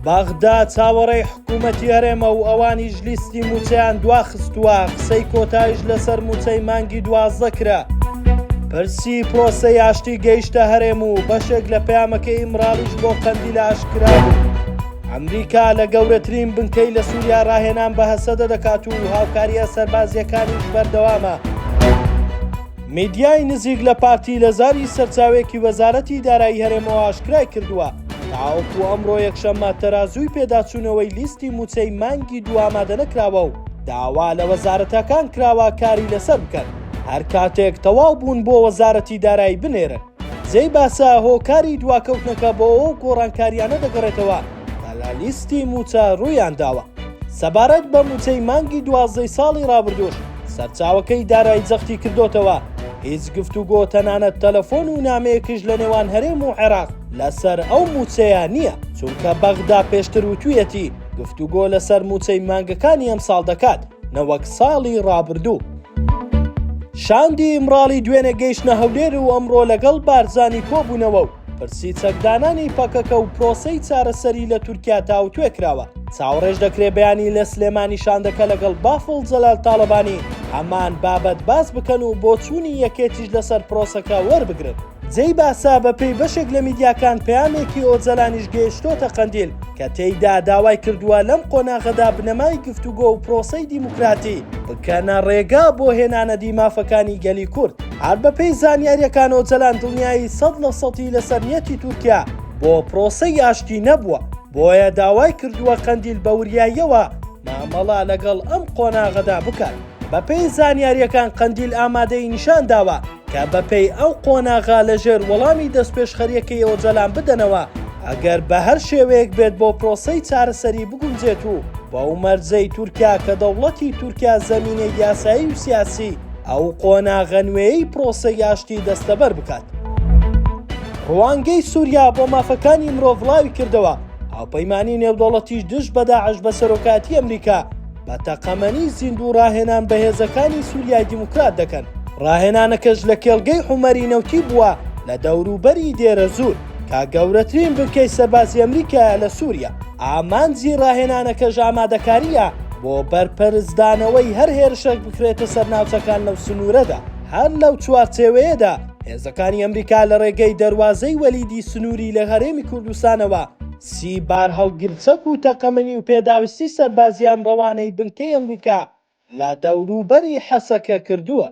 بەغدا چاوەڕێی حکوومەتی هەرێمە و ئەوانیش لیستی مووچەیان دواخستووە، قسەی کۆتایش لەسەر مووچەی مانگی 12 کرا. پرسی پرۆسەی ئاشتی گەیشتە هەرێم و بەشێک لە پەیامەکەی ئیمراڵیش بۆ قەندیل ئاشکرا بوو. ئەمریکا لە گەورەترین بنکەی لە سووریا ڕاهێنان بە هەسەدە دەکات و هاوکارییە سەربازییەکانیش بەردەوامە. میدیای نزیک لە پارتی لە زاری سەرچاوەیەکی وەزارەتی دارایی هەرێمەوە ئاشکرای کردووە، تاوەکو ئەمڕۆ یەکشەممە تەرازووی پێداچوونەوەی لیستی مووچەی مانگی دوو ئامادەنەکراوە و داوا لە وەزارەتەکان کراوە کاری لەسەر بکەن هەر کاتێک تەواو بوون بۆ وەزارەتی دارایی بنێرن. جێی باسە هۆکاری دواکەوتنەکە بۆ ئەو گۆڕانکارییانە دەگەڕێتەوە کە لە لیستی مووچە ڕوویانداوە. سەبارەت بە مووچەی مانگی دوازدەی ساڵی ڕابردووش، سەرچاوەکەی دارایی جەختی کردۆتەوە، هیچ گفتوگۆ تەنانەت تەلەفۆن و نامەیەکیش لە نێوان هەرێم و عێراق لەسەر ئەو مووچەیە نییە، چونکە بەغدا پێشتر وتویەتی گفتوگۆ لەسەر مووچەی مانگەکانی ئەمساڵ دەکات نەوەک ساڵی ڕابردوو. شاندی ئیمراڵی دوێنێ گەیشتنە هەولێر و ئەمڕۆ لەگەڵ بارزانی کۆبوونەوە و پرسی چەکدانانی پەکەکە و پرۆسەی چارەسەری لە تورکیا تاوتوێ کراوە. چاوەڕێش دەکرێ بەیانی لە سلێمانی شاندەکە لەگەڵ بافڵ جەلال تاڵەبانی هەمان بابەت باس بکەن و بۆچوونی یەکێتیش لەسەر پرۆسەکە وەربگرن. جێی باسە بەپێی بەشێک لە میدیاکان پەیامێکی ئۆجەلانیش گەیشتۆتە قەندیل کە تێیدا داوای کردووە لەم قۆناغەدا بنەمای گفتوگۆ و پرۆسەی دیموکراتی بکەنە ڕێگا بۆ هێنانەدی مافەکانی گەلی کورد. هەر بەپێی زانیارییەکان ئۆجەلان دڵنیایی سەد لە سەتی لەسەر نیەتی تورکیا بۆ پرۆسەی ئاشتی نەبووە، بۆیە داوای کردووە قەندیل بە وریاییەوە مامەڵە لەگەڵ ئەم قۆناغەدا بکات. بەپێی زانیارییەکان قەندیل ئامادەیی نیشان داوە کە بەپێی ئەو قۆناغە لەژێر وەڵامی دەستپێشخەرییەکەی ئۆجەلان بدەنەوە ئەگەر بە هەر شێوەیەک بێت بۆ پرۆسەی چارەسەری بگونجێت و بەو مەرجەی تورکیا کە دەوڵەتی تورکیا زەمینەی یاسایی و سیاسی ئەو قۆناغە نوێیەی پرۆسەی ئاشتی دەستەبەر بکات. ڕوانگەی سووریا بۆ مافەکانی مرۆڤ بڵاویکردەوە، هاوپەیمانی نێودەوڵەتیش دژ بە داعش بە سەرۆکایەتی ئەمریکا بە تەقەمەنی زیندوو ڕاهێنان بە هێزەکانی سووریای دیموکرات دەکەن. ڕاهێنانەکەش لە کێڵگەی حومەری نەوتی بووە لە دەوروبەری دێرەزوور، کە گەورەترین بنکەی سەربازی ئەمریکایە لە سووریا. ئامانجی ڕاهێنانەکەش ئامادەکارییە بۆ بەرپەرچدانەوەی هەر هێرشێک بکرێتە سەر ناوچەکان لەو سنوورەدا. هەر لەو چوارچێوەیەدا هێزەکانی ئەمریکا لە ڕێگەی دەروازەی وەلیدی سنووری لە هەرێمی کوردستانەوە سی بارهەڵگر چەک و تەقەمەنی و پێداویستی سەربازییان ڕەوانەی بنکەی ئەمریکا لە دەوروبەری حەسەکە کردووە.